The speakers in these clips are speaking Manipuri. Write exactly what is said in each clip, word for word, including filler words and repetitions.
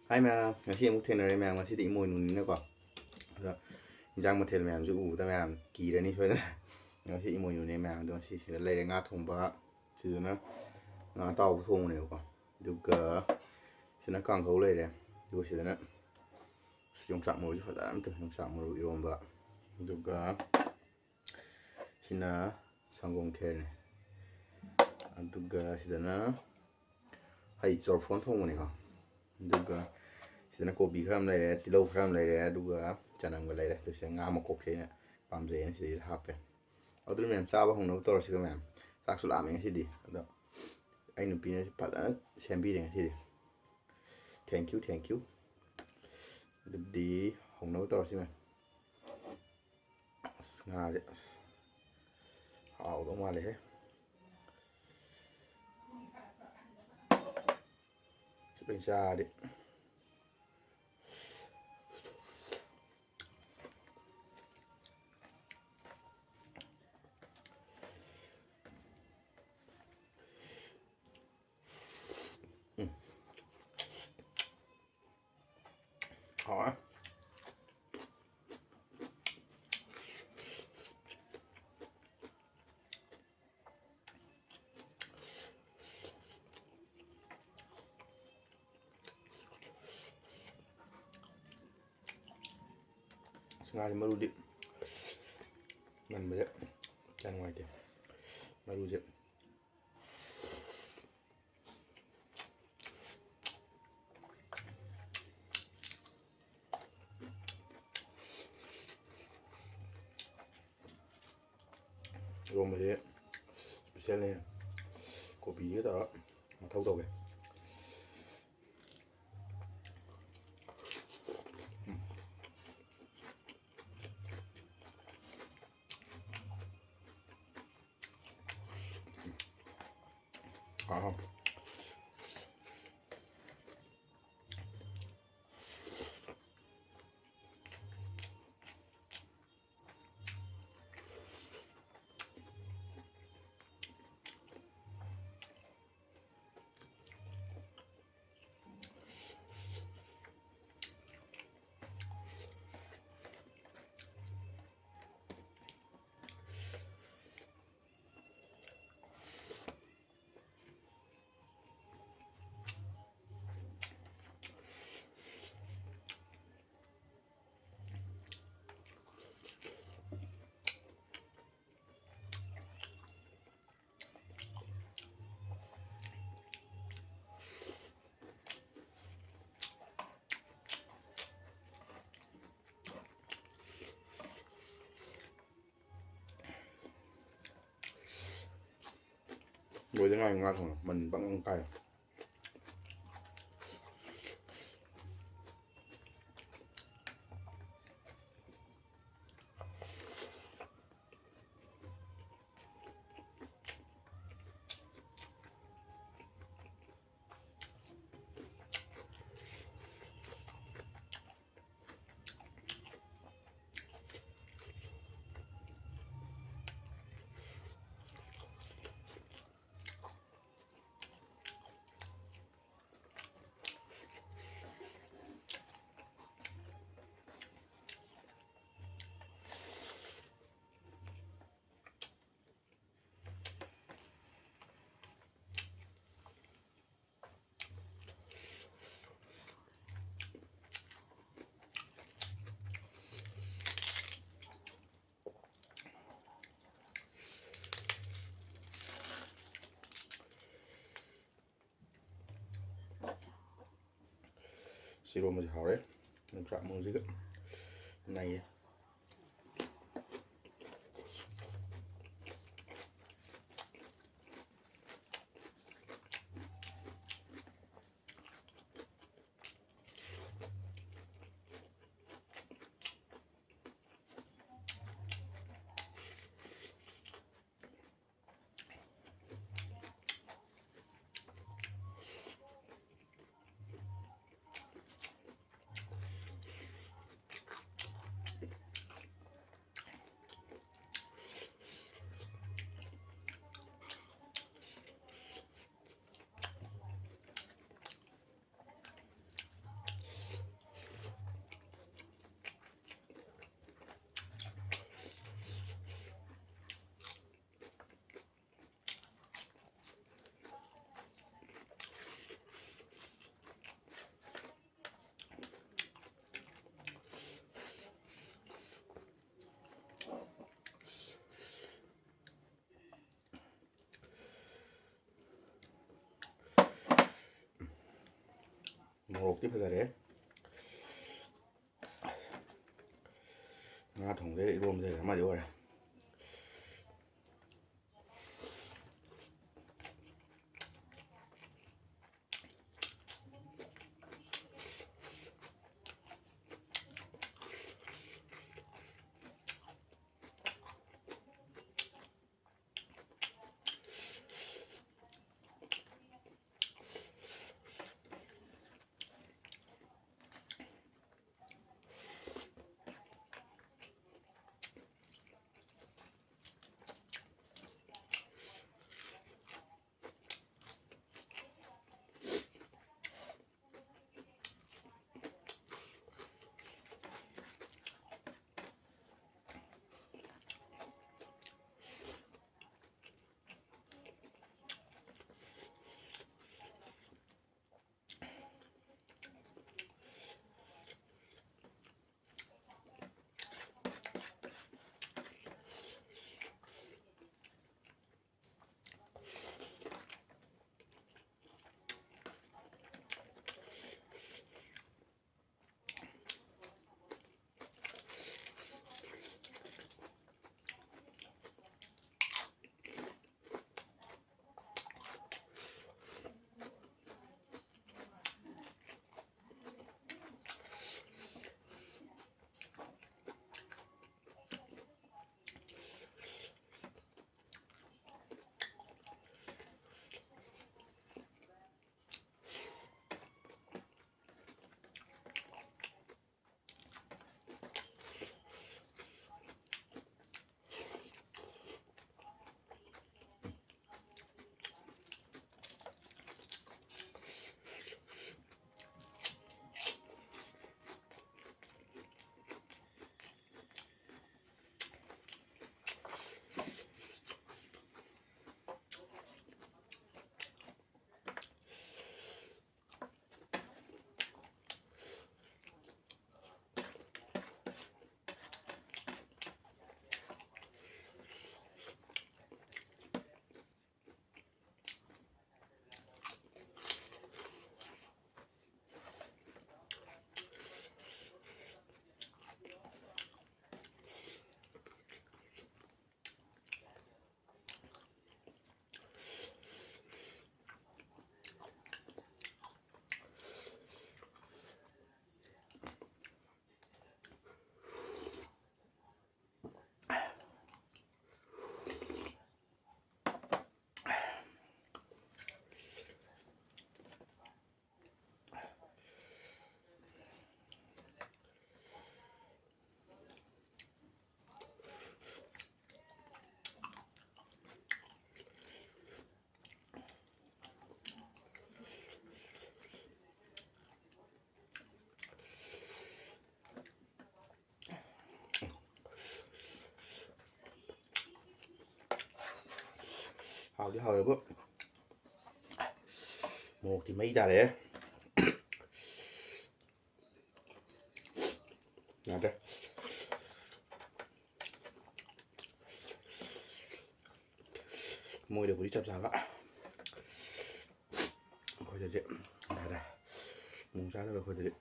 ꯍꯥꯏ ꯃꯌꯥꯝ, ꯉꯁꯤ ꯑꯃꯨꯛ ꯊꯦꯡꯅꯔꯦ ꯃꯌꯥꯝ꯫ ꯉꯁꯤꯗꯤ ꯏꯃꯣꯏꯅꯨꯅꯤꯅꯀꯣ, ꯑꯗꯣ ꯏꯟꯖꯥꯡ ꯃꯊꯦꯜ ꯃꯌꯥꯝꯁꯦ ꯎꯕꯗ ꯃꯌꯥꯝ ꯀꯤꯔꯅꯤ ꯁꯣꯏꯗꯅ꯫ ꯉꯁꯤ ꯏꯃꯣꯏꯅꯨꯅꯦ ꯃꯌꯥꯝ꯫ ꯑꯗꯣ ꯉꯁꯤ ꯁꯤꯗ ꯂꯩꯔꯦ ꯉꯥ ꯊꯣꯡꯕ, ꯁꯤꯗꯅ ꯉꯥ ꯑꯇꯥꯎꯕ ꯊꯣꯡꯕꯅꯦꯕꯀꯣ, ꯑꯗꯨꯒ ꯁꯤꯗꯅ ꯀꯥꯡꯍꯧ ꯂꯩꯔꯦ, ꯑꯗꯨꯒ ꯁꯤꯗꯅ ꯌꯣꯡꯆꯥꯛ ꯃꯔꯨꯁꯦ ꯐꯖꯅ ꯑꯝꯇ, ꯌꯣꯡꯆꯥꯛ ꯃꯔꯨ ꯏꯔꯣꯝꯕ, ꯑꯗꯨꯒ ꯁꯤꯅ ꯁꯪꯒꯣꯝ ꯈꯦꯔꯅꯦ꯫ ꯑꯗꯨꯒ ꯁꯤꯗꯅ ꯍꯩ ꯆꯣꯔꯐꯣꯟ ꯊꯣꯡꯕꯅꯤꯀꯣ꯫ ꯑꯗꯨꯒ ꯁꯤꯗꯅ ꯀꯣꯕꯤ ꯈꯔ ꯑꯃ ꯂꯩꯔꯦ, ꯇꯤꯜꯍꯧ ꯈꯔ ꯑꯃ ꯂꯩꯔꯦ, ꯑꯗꯨꯒ ꯆꯅꯝꯒ ꯂꯩꯔꯦ꯫ ꯑꯗꯨ ꯁꯤꯗ ꯉꯥ ꯃꯀꯣꯛꯁꯦ ꯑꯩꯅ ꯄꯥꯝꯖꯩꯅ ꯁꯤꯗꯩꯗ ꯍꯥꯞꯄꯦ꯫ ꯑꯗꯨꯅ ꯃꯌꯥꯝ ꯆꯥꯕ ꯍꯧꯅꯕ ꯇꯧꯔꯁꯤꯀꯣ ꯃꯌꯥꯝ꯫ ꯆꯥꯛꯁꯨ ꯂꯥꯝꯃꯦ ꯉꯁꯤꯗꯤ꯫ ꯑꯗꯣ ꯑꯩ ꯅꯨꯄꯤꯅ ꯐꯖꯅ ꯁꯦꯝꯕꯤꯔꯦ ꯉꯁꯤꯗꯤ꯫ Thank you, thank you꯫ ꯑꯗꯨꯗꯤ ꯍꯧꯅꯕ ꯇꯧꯔꯁꯤ ꯃꯌꯥꯝ꯫ ꯑꯁ, ꯉꯥꯁꯦ ꯑꯁ ꯍꯥꯎꯗꯧ ꯃꯥꯜꯂꯦꯍꯦ꯫ ꯁꯤ ꯂꯣꯏ ꯆꯥꯔꯗꯤ꯫ ꯎꯝ꯫ ꯍꯥꯎꯔꯦ꯫ ꯑꯁ, ꯉꯥꯁꯦ ꯃꯔꯨꯗꯤ ꯅꯟꯕꯁꯦ ꯀꯌꯥ ꯅꯨꯡꯉꯥꯏꯇꯦ꯫ ꯃꯔꯨꯁꯦ ꯏꯔꯣꯝꯕꯁꯦ specialꯅꯦ꯫ ꯀꯣꯕꯤꯁꯤꯒ ꯇꯧꯔꯒ ꯃꯊꯧ ꯇꯧꯒꯦ꯫ ꯑꯥ꯫ ꯂꯣꯏꯗ ꯉꯥꯏꯔꯤ ꯉꯥ ꯊꯣꯡꯕ꯫ ꯃꯅꯤꯟ ꯕꯪ ꯕꯪ ꯀꯥꯏ꯫ ꯁꯤꯔꯣꯝꯕꯁꯦ ꯍꯥꯎꯔꯦ꯫ ꯌꯣꯡꯆꯥꯛ ꯃꯔꯨꯁꯤꯒ ꯅꯩꯌꯦ꯫ ꯃꯣꯔꯣꯛꯇꯤ ꯐꯖꯔꯦ꯫ ꯉꯥ ꯊꯣꯡꯕꯗꯩ ꯏꯔꯣꯝꯕꯗꯩ ꯑꯃꯗꯤ ꯑꯣꯏꯔꯦ꯫ ꯍꯥꯎꯗꯤ ꯍꯥꯎꯋꯦꯕꯨ, ꯃꯣꯔꯣꯛꯇꯤ ꯃꯩ ꯇꯥꯔꯦ꯫ ꯌꯥꯗ꯭ꯔꯦ꯫ ꯃꯣꯏꯗꯕꯨꯗꯤ ꯆꯞ ꯆꯥꯕ, ꯑꯩꯈꯣꯏꯗꯗꯤ ꯌꯥꯗ꯭ꯔꯦ꯫ ꯃꯣꯔꯣꯛ ꯆꯥꯗꯕ ꯑꯩꯈꯣꯏꯗꯗꯤ꯫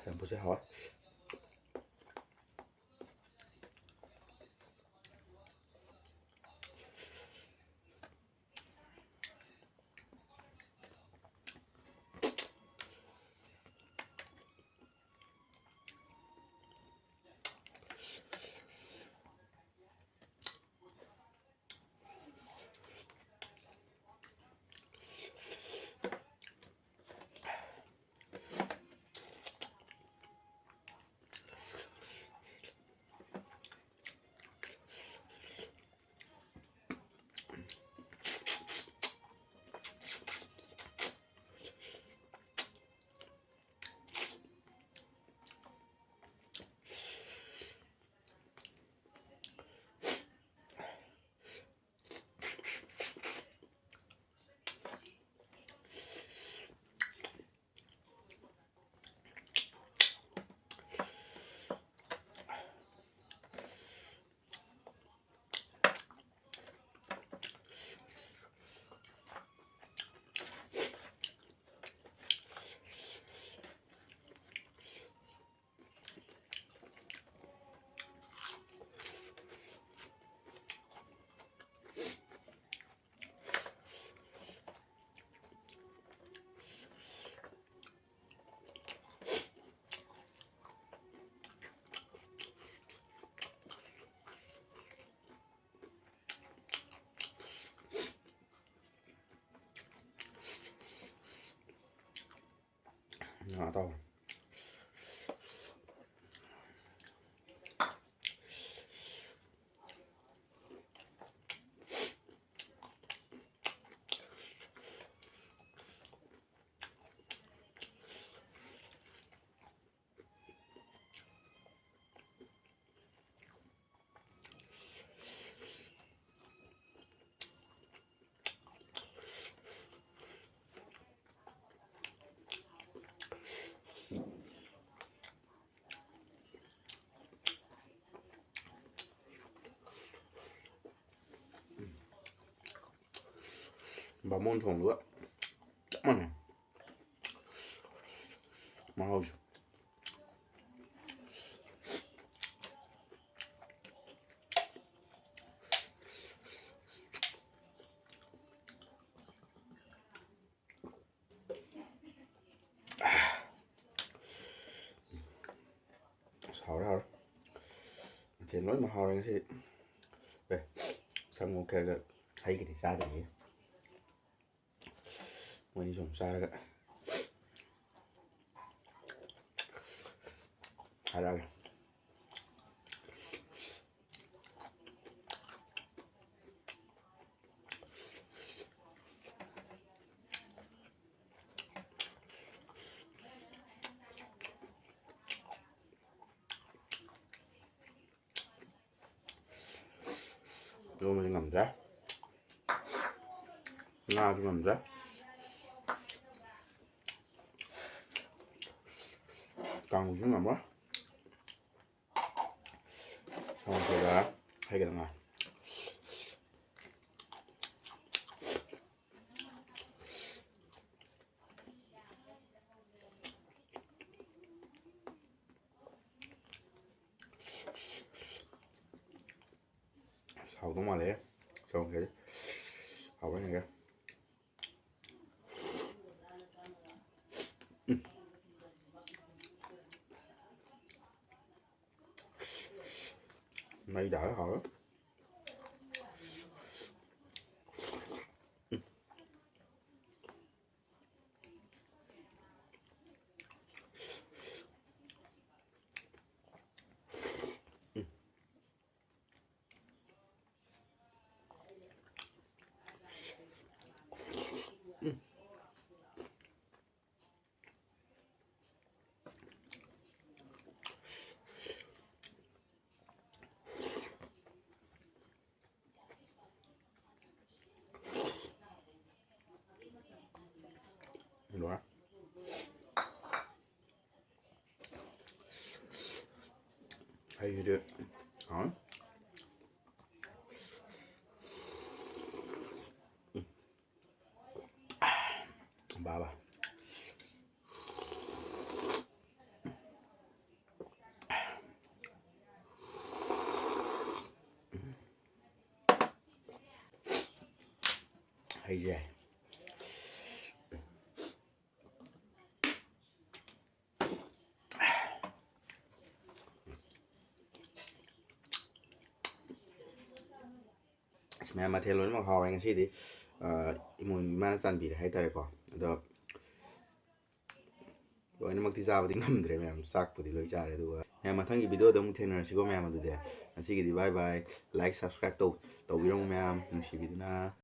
ꯆꯝꯐꯨꯠꯁꯦ ꯍꯥꯎꯋꯦ꯫ ꯉꯥ ꯑꯇꯥꯎꯕ꯫ ꯕꯥꯃꯣꯟ ꯊꯣꯡꯕꯒ ꯆꯞ ꯃꯥꯟꯅꯩ ꯃꯍꯥꯎꯁꯦ꯫ ꯑꯁ, ꯍꯥꯎꯔꯦ, ꯍꯥꯎꯔꯦ꯫ ꯃꯊꯦꯜ ꯂꯣꯏꯅꯃꯛ ꯍꯥꯎꯔꯦ ꯉꯁꯤꯗꯤ꯫ ꯑꯦ, ꯁꯪꯒꯣꯝ ꯈꯦꯔꯒ ꯍꯩꯒꯗꯤ ꯆꯥꯗ꯭ꯔꯤꯌꯦ꯫ ꯃꯣꯏꯅꯤ ꯁꯨꯝ ꯆꯥꯔꯒ ꯍꯥꯏꯔꯛꯑꯒꯦ꯫ ꯏꯔꯣꯟꯕꯁꯦ ꯉꯝꯗ꯭ꯔꯦ꯫ ꯉꯥꯁꯨ ꯉꯝꯗ꯭ꯔꯦ꯫ ꯀꯥꯡꯉꯧꯁꯨ ꯉꯝꯃꯣꯏ꯫ ꯀꯥꯡꯉꯧꯁꯤꯗ ꯍꯩꯒꯗ ꯉꯥꯏ꯫ ꯍꯥꯎꯗꯧ ꯃꯥꯜꯂꯦ꯫ ꯆꯧꯁꯦ ꯍꯥꯎꯕ꯭ꯔꯥ ꯌꯦꯡꯒꯦ꯫ ꯎꯝ꯫ ꯃꯩ ꯇꯥꯔꯦ, ꯍꯥꯎꯔꯦ꯫ ꯎꯝ꯫ ꯂꯣꯏꯔꯦ꯫ ꯍꯩꯁꯤꯗꯤ ꯍꯥꯎꯅꯤ꯫ ꯕꯥꯕꯥ꯫ ꯍꯩꯁꯦ꯫ ꯑꯁ, ꯃꯌꯥꯝ, ꯃꯊꯦꯜ ꯂꯣꯏꯅꯃꯛ ꯍꯥꯎꯔꯦ ꯉꯁꯤꯗꯤ꯫ ꯑ, ꯏꯃꯣꯏꯅꯨ ꯏꯃꯥꯅ ꯆꯥꯟꯕꯤꯔꯦ ꯍꯥꯏꯇꯥꯔꯦꯀꯣ꯫ ꯑꯗꯣ ꯂꯣꯏꯅꯃꯛꯇꯤ ꯆꯥꯕꯗꯤ ꯉꯝꯗ꯭ꯔꯦ ꯃꯌꯥꯝ, ꯆꯥꯛꯄꯨꯗꯤ ꯂꯣꯏ ꯆꯥꯔꯦ꯫ ꯑꯗꯨꯒ ꯃꯌꯥꯝ, ꯃꯊꯪꯒꯤ video ꯗ ꯑꯃꯨꯛ ꯊꯦꯡꯅꯔꯁꯤꯀꯣ ꯃꯌꯥꯝ꯫ ꯑꯗꯨꯗꯤ ꯉꯁꯤꯒꯤꯗꯤ bye bye꯫ Like, subscribe ꯇꯧ-, ꯇꯧꯕꯤꯔꯝꯃꯨ ꯃꯌꯥꯝ, ꯅꯨꯡꯁꯤꯕꯤꯗꯨꯅ꯫